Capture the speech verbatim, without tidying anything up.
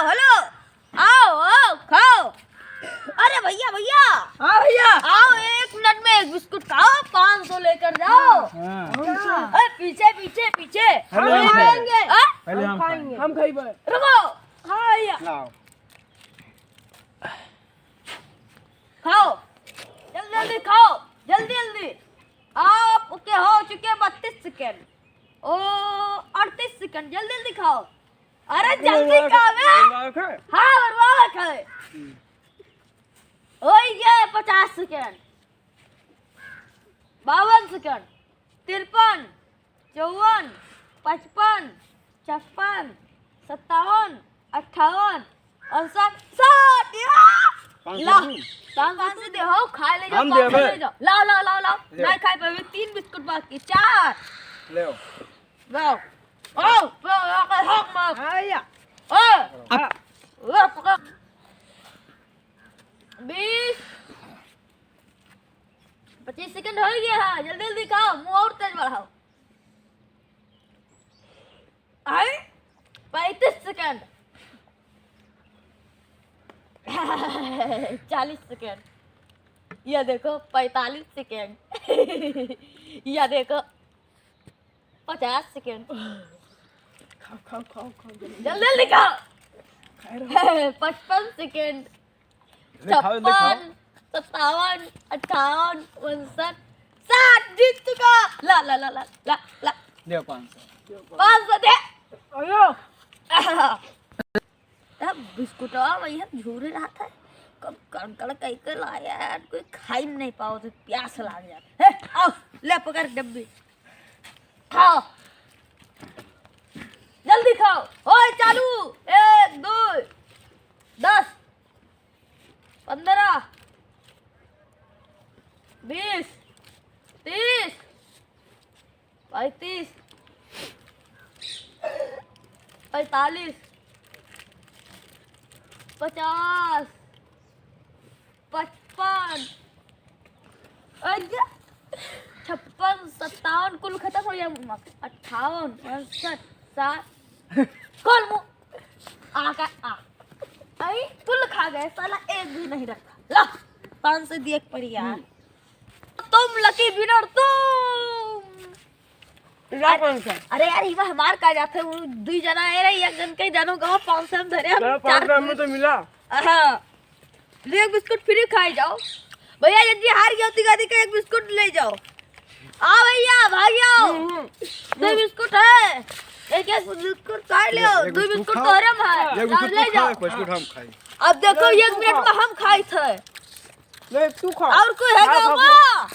हेलो, आओ, आओ, खाओ। अरे भैया, भैया। हाँ भैया। आओ, एक मिनट में एक बिस्कुट खाओ, पाँच सौ लेकर जाओ। हाँ। अरे पीछे, पीछे, पीछे। अरे हम खाएंगे। हाँ? पहले हम खाएंगे। हम खाएंगे। रुको। हाँ भैया। लाओ। खाओ, जल्दी जल्दी खाओ, जल्दी जल्दी। आपके हो चुके बत्तीस सेकंड, ओ, अड़तीस सेकंड, जल्दी जल्दी खाओ। अरे जल्दी खाओ बे। हाँ, बर्बाद है। हो गए पचास सेकंड, बावन सेकंड, तिरपन, चौवन, पचपन, छप्पन, सत्तावन, अट्ठावन, उनसठ, साठ। या! पाँच सौ ला, दूँ? पाँच सौ दे हो, खा ले जाओ, हम पाँच सौ देबे। ले जाओ। लाओ, लाओ, लाओ, लाओ। ले। नहीं खाए पावे, तीन बिस्कुट बाकी, चार। ले आओ। लाओ। ओ, ओ, ओ, ओ, ओ, आया। ओ। अब ओ, पकड़। बीस, पच्चीस सेकंड हो गया है, जल्दी जल्दी खाओ, मुंह और तेज बढ़ाओ। आए, पैंतीस सेकंड, चालीस सेकंड, या देखो, पैंतालीस सेकंड, या देखो, पचास सेकंड। खाओ, खाओ, खाओ, खाओ, जल्दी। जल्दी, जल्दी खाओ। खाए रहो। पचपन सेकंड। ले खाओ, ले खाओ। छप्पन, सत्तावन, अट्ठावन, उनसठ, साठ, जीत चुका। ला, ला, ला, ला, ला, ला। दे पाँच सौ। पाँच सौ दे। अयो। तब बिस्कुटवा वही हम झूरे रहा था। कब कड़कड़ कह के लाया यार, कोई खाई नहीं पाओ तो प्यास लाग जाता है। आओ, ले पकड़ डब्बी। खाओ, जल्दी खाओ। ओए चालू, एक, दो, दस, पन्द्रह, बीस, तीस, पैंतीस, पैंतालीस, पचास, पचपन, अरे, छप्पन, सत्तावन, कुल खत्म हो गया। अट्ठावन, उनसठ, साठ, कुल मु-, आ का, आ। आई, कुल खा गए, साला एक भी नहीं रखा। ला, पाँच सौ दिए एक पर यार। हम्म। तुम लकी विनर तुम। ला अरे, पाँच सौ। अरे यार, इमा हमार का जात है, वो दुई जना आए रहे, एक जन के जानो गवा पाँच सौ हम धरे, हम चलो, चार पाँच सौ हमें तो मिला। हाँ। ले, एक बिस्कुट फ्री खाए जाओ। भैया, यदि हार गया होती गाड़ी का एक बिस्कुट ले जाओ। आओ भैया, भाग जाओ। हम्म, हम्म। दो बिस्कुट है, एक एक बिस्कुट खाए ले, ले, एक दो बिस्कुट बिस्कुट खाओ। तोहरे में है, एक लाओ, बिस्कुट ले तू जाओ। खा, एक बिस्कुट हम खाई। अब देखो, ले, एक तू मिनट खा। में हम खाई थे। ले, तू खा। और कोई है खा, क्या खा, हुआ? खा।